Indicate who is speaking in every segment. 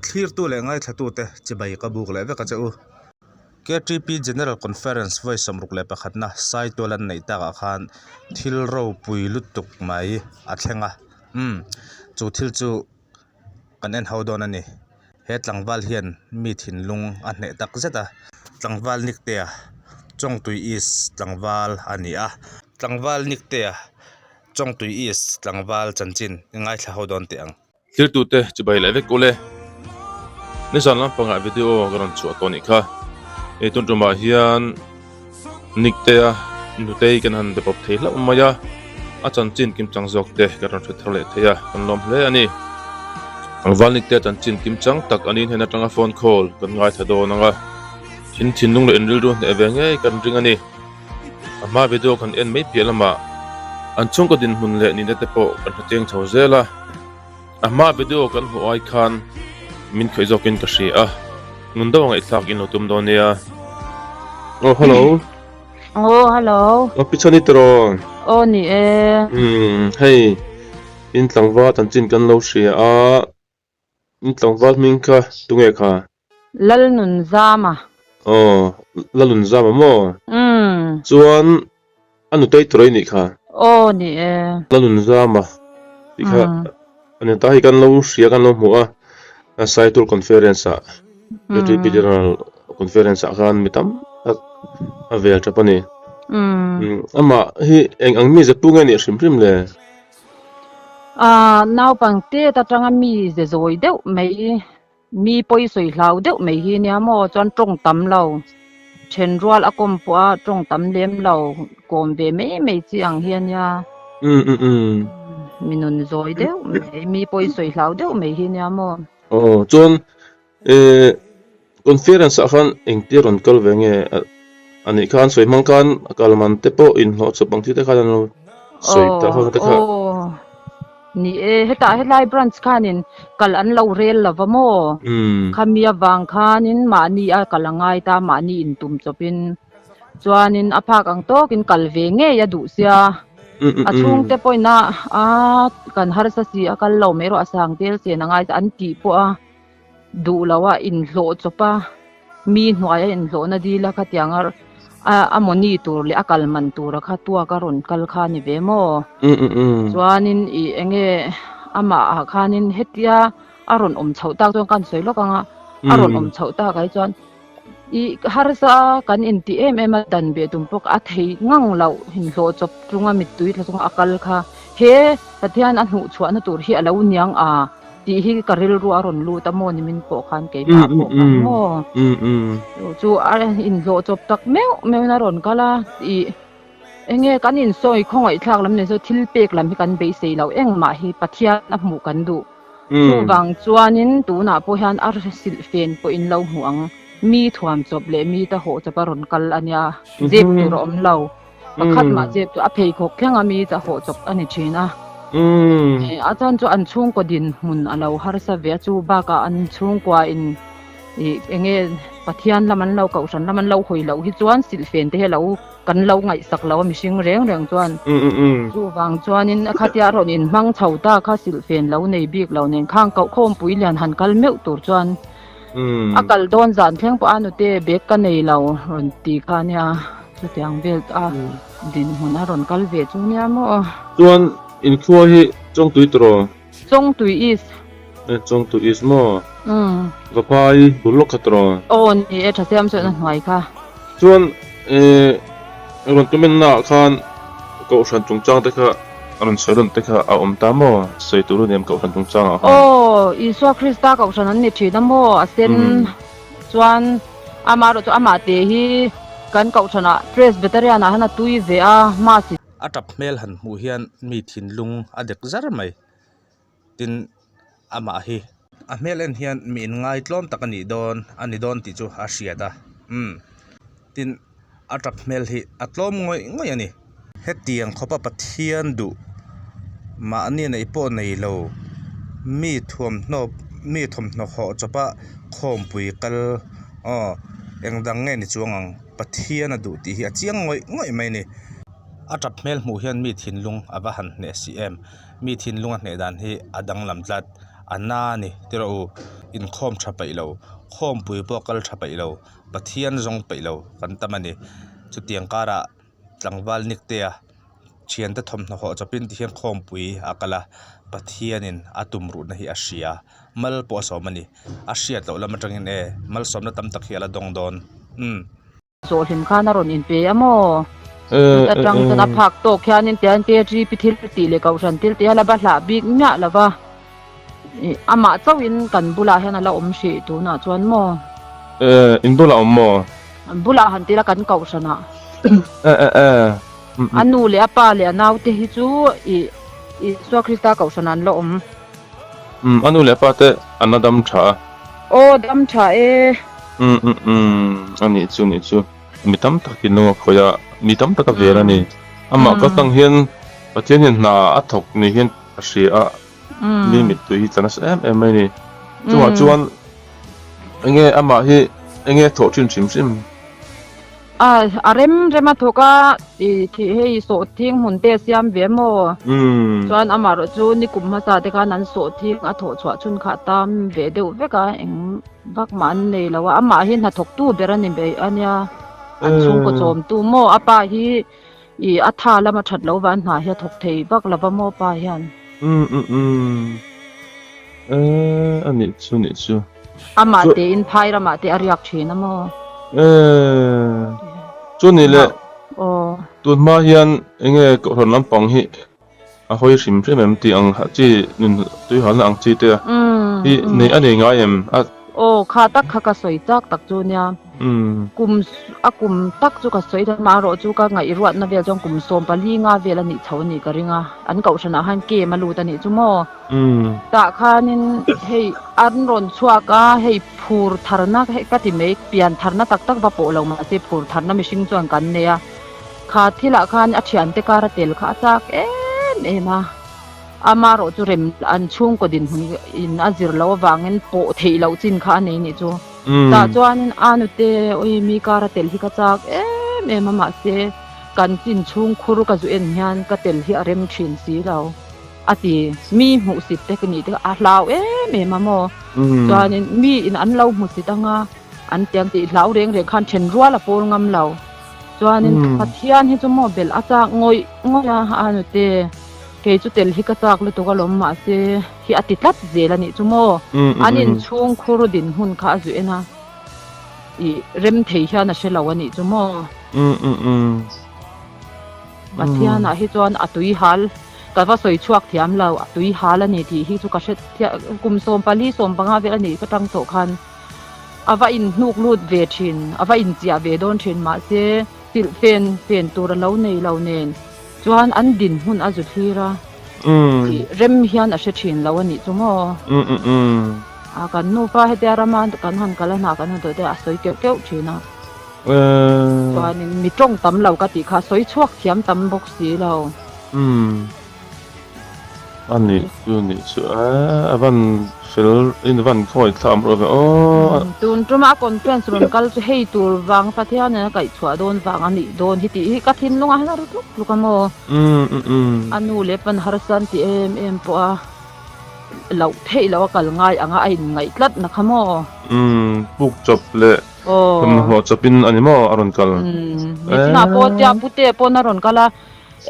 Speaker 1: Thlirtu leh ngaithlatute chibai ka buk leh vek a che u. KTP General Conference vawi 61na Saitual an neih takah khan thil ropui lutuk mai a thleng a. Umm chu thil chu kan en ho dawn a ni. He tlangval hian mi thinlung a hneh tak zet a. Tlangval Niktea Chawngtui East tlangval a ni a. Tlangval Niktea Chawngtui East tlangval chanchin i ngaithla ho dawn teh ang.
Speaker 2: Thirtute chibai leh vek ule. Nizan lampangah video ka rawn chhuah tawh nih kha. Hei tun tumah hian Niktea nutei kan han be pawp thei hlauh mai a, a chanchin kimchang zawk te kan rawn hre thar leh thei a, kan lawm hle a ni. Tlangval Niktea chanchin kimchang tak a nih hnen atanga phone call kan ngaithla dawn ang a, thin thinlung leh inrilru hneh ve ngei kan ring a ni. A hma video kan en mai piah lamah an chhungkaw dinhmun leh nihna te pawh kan hre cheng chho zel a, a hma video kan hmuh ai khan min khawih zawkin ka hria a, ngun deuh a ngaihthlak in lo tum dawn nia. Aw hello.
Speaker 3: Aw hello.
Speaker 2: Aw pi chhan i tiraw?
Speaker 3: Aw ni e.
Speaker 2: Umm hei in tlangval chanchin kan lo hria a. In tlangval hming kha tunge kha?
Speaker 3: Lalnunzama.
Speaker 2: Aw, Lalnunzama maw?
Speaker 3: Umm.
Speaker 2: Chuan a nutei tawrh i nih kha?
Speaker 3: Aw ni e.
Speaker 2: Lalnunzama tih kha a ni ta hi kan lo hria kan lo hmu a, Saitur Conference ah, KTP General Conference ah khan mi tam tak a vel tap a ni.
Speaker 3: Umm.
Speaker 2: Amah hi eng ang mi ze pu nge nih hrim hrim le?
Speaker 3: Aaa naupang tet atanga mi ze zawi deuh mai, mi pawi sawi hlau deuh mai hi nia maw chuan tawng tam lo, then rual a kawm pawh a tawng tam lem lo, kawm ve mai mai chi ang hi a nia. Mi nun zawi deuh mai, mi pawi sawi hlau deuh mai hi nia maw.
Speaker 2: Aw chuan Ehh conference ah khan engtia rawn kal ve nge a nih khan sawi hmang khan a kal man te pawh inhlawh chawp ang chi te khan an lo sawi ta kha te kha.
Speaker 3: Aw ni e hetah helai branch khanin kal an lo rel lo va maw khami avang khanin mahni a kal a ngai ta mahni intum chawpin chuanin a phak ang tawkin kal ve ngei a duh sia a chhungte pawhin a a kan harsa si a kal lo mai erawh a sang tel chen a ngai ta an tih pawh a. duh lo a inhlawh chawp a, mi hnuaia inhlawhna dil a khatiang a a mawni tur leh a kal man tura kha tuak a rawn kal kha a ni ve maw? Chuanin ih eng nge amah ah khanin hetia a rawn awm chhoh tak chuan ka han sawi lawk ang a, a rawn awm chhoh tak ah hi chuan ih harsa kan intih em em a dan beh tum pawh a thei ngang loh inhlawh chawp chunga mittui tla chunga a kal kha he Pathian a hnuh chhuahna tur hi a lo niang a. Tih hi ka rilru a rawn lut a maw ni min pawh khan keimah pawh khan maw chu chu a inhlawh chawp tak meuh meuh in a rawn kal a ih enge kan insawi khawngaih thlak lam ni chu thil pek lam hi kan beisei loh engmah hi Pathian a hmuh kan duh chuvang chuanin tunah pawh hian a silhfen pawh in lo hmu ang mi thuam chawp leh mi ta hawh chawp a rawn kal a nia zep tur a awm lo. Pakhat mah zep chu a pheikhawk thleng a mi cha hawh chawp a ni thin a. A chuan chu an chhungkaw dinhmun a lo harsa ve a, chu bakah an chhungkua in ih eng nge Pathian lam an lo kohhran lam an lo hawi loh hi chuan silhfen te hi a lo kan lo ngaihsak lo a mihring reng reng chuan. Chuvang chuanin a khatia a rawn inhmang chho ta kha silhfen lo nei bik lo nen khang koh khawmpui lian han kal meuh tur chuan A kal dawn zan thleng pawh a nute bag ka nei lo rawn ti kha nia chutiang vel a dinhmun a rawn kal ve chu nia maw.
Speaker 2: Chuan inkhua hi Chawngtui tawh?
Speaker 3: Chawngtui East.
Speaker 2: E Chawngtui East maw? Umm. Vaphai bul lawk kha tawh?
Speaker 3: Aw ni e tha siam chuan a hnuai kha.
Speaker 2: Chuan e rawn comment na ah khan Kohhran chungchang te kha a rawn sawi rawn te kha a awm ta maw? Sawi tur a ni em Kohhran chungchang ah khan?
Speaker 3: Aw, Isua Krista Kohhran an ni thin a maw? A sen chuan amah erawh chu amah te hi kan Kohhran ah Presbyterian ah hian a tui ve a, Mass
Speaker 1: A tap hmel han hmuh hian mi thinlung a dek zar mai. Tin, amah hi a hmel en hian mi inngai tlawm tak a nih dawn a ni dawn tih chu a hriat a, umm tin a tap hmel hi a tlawm ngawih ngawih a ni. Hetiang khawpa Pathian duh mahni neih pawh nei lo mi thuamhnaw mi thawmhnaw hawh chawpa khawmpui kal aw engdang nge ni chuang ang Pathian a duh tih hi a chiang ngawih ngawih mai a ni. A tap hmel hmuh hian mi thinlung a va han hneh si em. Mi thinlung a hneh dan hi a danglam tlat. A na a ni ti rawh u. Inkhawm tha peih lo, khawmpui pawh kal tha peih lo, Pathian zawng peih lo kan tam a ni. Chutiang karah tlangval Niktea thiante thawmhnaw hawh chawpin ti hian khawmpui a kal a, Pathianin a tumruhna hi a hria. Mal pawh a sawm a ni. A hriat loh lam atangin e, malsawmna tam tak hi a la dawng dawn. Umm.
Speaker 3: Zawhhlim khan a rawn inpe a maw? Chut atang chuan a phak tawk hianin tihian KGP thil tih leh Kohhran thil tih a la va hlah bik miah lo va, ih amah chauhin kan bulah hian a la awm hrih tunah chuan maw?
Speaker 2: In bulah awm maw?
Speaker 3: Bulah han ti la kan Kohhranah. A nu leh a pa leh a naute hi chu ih Isua Krista Kohhranah an la awm.
Speaker 2: Umm a nu leh a pa te an la dam tha a.
Speaker 3: Aw dam tha e.
Speaker 2: Umm umm umm a nih chu nih chu. Mi tam tak in lung a khawih a, mi tam tak a vel a ni. Amah ka tang hian Pathian hian hna a thawk ni hian ka hria a, mi mittui hi tla nasa em em mai a ni. Chungah chuan enge amah hi enge thawh thin hrim hrim?
Speaker 3: A a rem rem a thawk a i thih hei sawh thing hmun te a siam ve maw? Chuan amaherawh chu nikum hmasa te khan an sawh thing a thawh chhuah chhun kha a tam ve deuh vek a eng vak mah an nei lo a amah hi hnathawk tu ber a ni ve a nia an chhungkaw chawm tu maw a pa hi i a tha lama that loh vang hna hi a thawk thei vak lo va maw pa hian.
Speaker 2: Umm umm umm eh a nih chu nih chu.
Speaker 3: Amah tein phai ramah te a riak thin a maw?
Speaker 2: Eh chu ni le
Speaker 3: Aw.
Speaker 2: Tun hma hian enge kohhran lampang hi a hawi hrim hrim em tih ang chi nun tuihalna ang chi te hi nei a nei ngai em a.
Speaker 3: Aw kha tak kha ka sawi chak tak chu nia. Kum a kum tak chu ka sawi ta marawh chu ka ngaihruatna vel chuan kum 14 nga vel a nih chho a nih ka ring a. An kohhranah khan kem a lut a nih chu maw. Tah khanin hei an rawn chhuak a hei phur tharna hei ka ti mai pian tharna tak tak va pawh lo mahse phur tharna mihring chuan kan nei a. Kha thilah khan a thiante kar a tel kha a chak em em a, amarawh chu rem an chhungkaw dinhmun in a zir loh avangin pawh theih loh chin kha a nei nih chu. Tah chuanin a nute awi mi kar a tel hi ka chak em em a mahse kan chin chhung khur ka zu en hian ka tel hi a rem thin si lo a ti. Mi hmuhsit te ka nih te kha a hlau em em a maw. Chuanin mi in an lo hmusit anga an tiang tih hlau reng reng khan then rual a pawl ngam lo. Chuanin Pathian hi chu maw belh a chak ngawih ngawih a, a nute kei chu tel hi ka chak lutuk alawm mahse hi a ti tlat zel a nih chu maw. An inchhung khur dinhmun kha a zuih en a, ih rem thei hian a hre lo a nih chu maw. Pathianah hi chuan a tui hal ka va sawi chhuak thiam lo, a tui hal a ni tih hi chu ka hre kum 14 15 vel a nih ka tang tawh khan. A va inhnuk lut ve thin, a va inchiah ve dawn thin mahse silh fen fen tur a lo nei lo nen chuan an dinhmun a zu thlir a tih rem hian a hre thin lo a nih chu maw? A kan nufa hetia rama kan han kal a hna kan han tawh te a sawi keuh keuh thin a. Chuanin mi tawng tam lo ka tih kha a sawi chhuak thiam tam bawk si lo.
Speaker 2: A nih chu nih chu a a van fel in van khawi thla am rawh ve aw.
Speaker 3: Tun tuma a conference rawn kal chu hei tur vang Pathian in a kaih chhuah dawn vang a nih dawn hi tih hi ka thinlung ah hian a ru tluk tluk a maw. A nu leh pan harsa an ti em em pawh a loh theih loh a kal ngai ang a a inngaih tlat na kha maw.
Speaker 2: Puk chawp leh thawmhnaw chawp in a ni maw a rawn kal.
Speaker 3: Nichina pawh tia pute pawn a rawn kal a.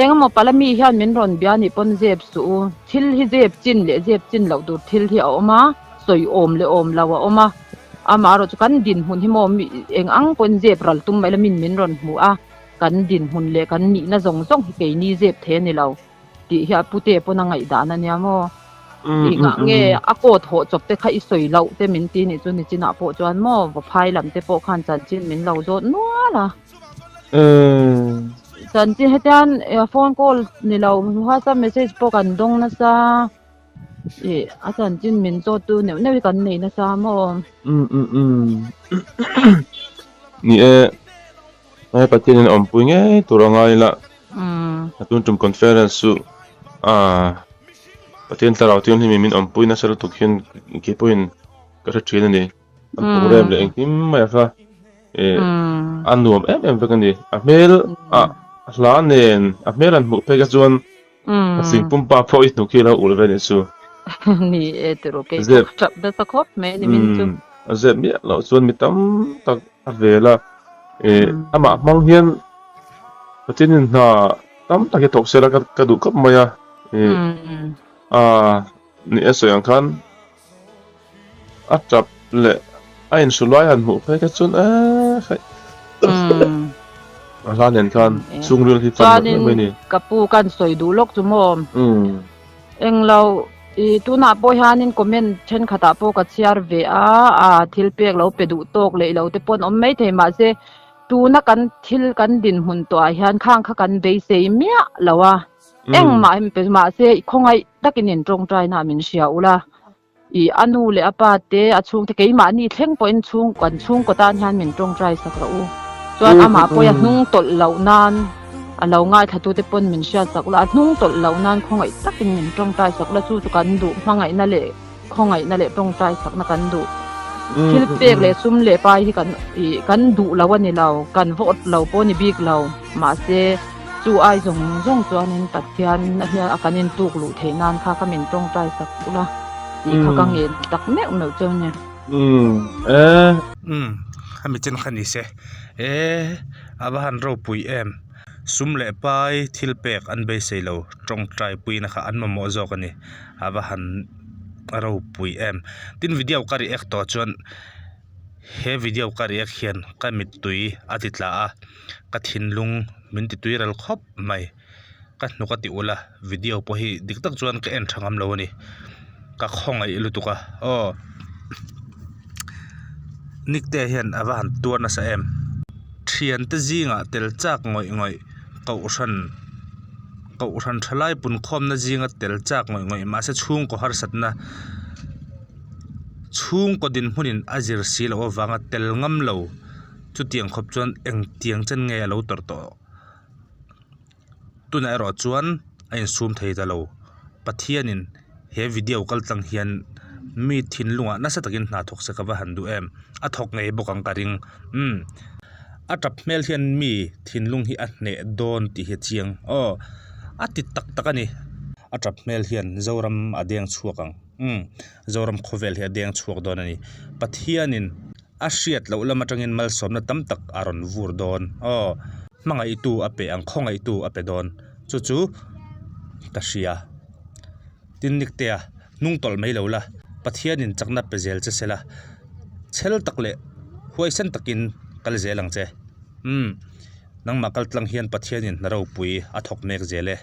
Speaker 3: Engemaw pala mi hian min rawn bia nih pawn zep suh u. Thil hi zep chin leh zep chin loh tur thil hi a awm a, sawi awm leh awm lo a awm a. Amaherawh chu kan dinhmun hi maw mi eng ang pawhin zep ral tum mai la min min rawn hmu a, kan dinhmun leh kan nihna zawng zawng hi keini zep thei a ni lo tih hi a pute pawn a ngaihdan a nia maw. Engah nge a coat hawh chawp te kha i sawi loh te min ti nih chu nichinah pawh chuan maw vaphai lam te pawh khan chanchin min lo zawt nual a. Chanchin hetian phone call ni lo whatsapp message pawh kan dawng nasa ih a chanchin min zawt tu neuh neuh hi kan nei nasa maw.
Speaker 2: Ni e he Pathian in a awmpui ngei tur a ngai la a tun tum conference chu ah Pathian thlarau thianghlim in min awmpui nasa lutuk hian keipawhin ka hre thin a ni. An program leh engkim mai a kha eh a nuam em em vek a ni. A hmel ah. A hla nen a hmel an hmuh phei kha chuan patling pumpa pawh i hnuk hi a lo ulh ve nih chu.
Speaker 3: Ni e tiraw kei pawh ka tap nasa khawp mai a ni min chu.
Speaker 2: A zep miah loh chuan mi tam tak a vel a, amah hmang hian Pathianin hna tam tak hi thawk sela ka duh khawp mai a, a ni e sawi ang khan A tap leh a inhru lai han hmuh phei kha chuan eee hei a hla nen khan chhungril hi fan loh mai ni.
Speaker 3: Ka pu kan sawi duh lawk chu maw? Englo i tunah pawh hianin comment thenkhatah pawh ka chhiar ve a, a thil pek lo pe duh tawk leh ilo te pawh an awm maithei mahse tuna kan thil kan dinhmun tawhah hian khang kha kan beisei miah lo a. Engmah hi min pe mahse i khawngaih takin in tawngtaina min hria ula i a nu leh a pa te a chhungte keimahni thleng pawhin chhung kan chhungkaw tan hian min tawngtai sak rawh u. Chuan amah pawh a hnung tawlh loh nan a lo ngaithlatute pawn min hriat sak ula a hnung tawlh loh nan khawngaih takin min tawngtai sak ula chu chu kan duh hmangaihna leh khawngaihna leh tawngtai sakna kan duh. Thil pek leh sum leh pai hi kan ih kan duh lo a ni lo, kan vote lo pawh a ni bik lo. Mahse, chu ai zawng zawng chuanin Pathian hian a kan intuk luh theih nan kha ka min tawngtai sak ula tih kha ka ngen tak meuh meuh chu a ni.
Speaker 1: Umm, hemi chen kha ni se. E, a va han ropui em. Sum leh pai thil pek an beisei lo, tawngtai puina kha an mamawh zawk a ni. A va han ropui em. Tin video ka react tawh chuan he video ka react hian ka mittui a ti tla a, ka thinlung min ti tui ral khawp mai. Ka hnuk a ti ulh a, video pawh hi dik tak chuan ka en tha ngam lo a ni. Ka khawngaih lutuk a aw. Nikte hian a va han tuar nasa em. Thiante zingah tel chak ngawih ngawih kohhran kohhran thalai punkhawmna zinga tel chak ngawih ngawih mahse chhungkaw harsatna chhungkaw dinhmunin a zir si loh avanga tel ngam lo chutiang khawp chuan engtiang chen nge a lo tawrh tawh. Tunah erawh chuan a insum thei ta lo. Pathianin he video kal tlang hian mi thinlungah nasa takin hna thawk se ka va han duh em. A thawk ngei bawk ang ka ring. Umm a tap hmel hian mi thinlung hi a hneh dawn tih hi a chiang. Aw a ti tak tak a ni. A tap hmel hian Zoram a deng chhuak ang. Umm Zoram khawvel hi a deng chhuak dawn a ni. Pathianin. A hriat loh lam atangin malsawmna tam tak a rawn vur dawn. Aw, hmangaihtu a pe ang, khawngaihtu a pe dawn. Chu chu ka hria. Tin Niktea, hnung tawlh mai lo la, Pathianin chakna pe zel che sela, chhel tak leh huaisen takin kal zel ang che. Umm, nangmah kal tlang hian Pathianin hna ropui a thawk mek zel e.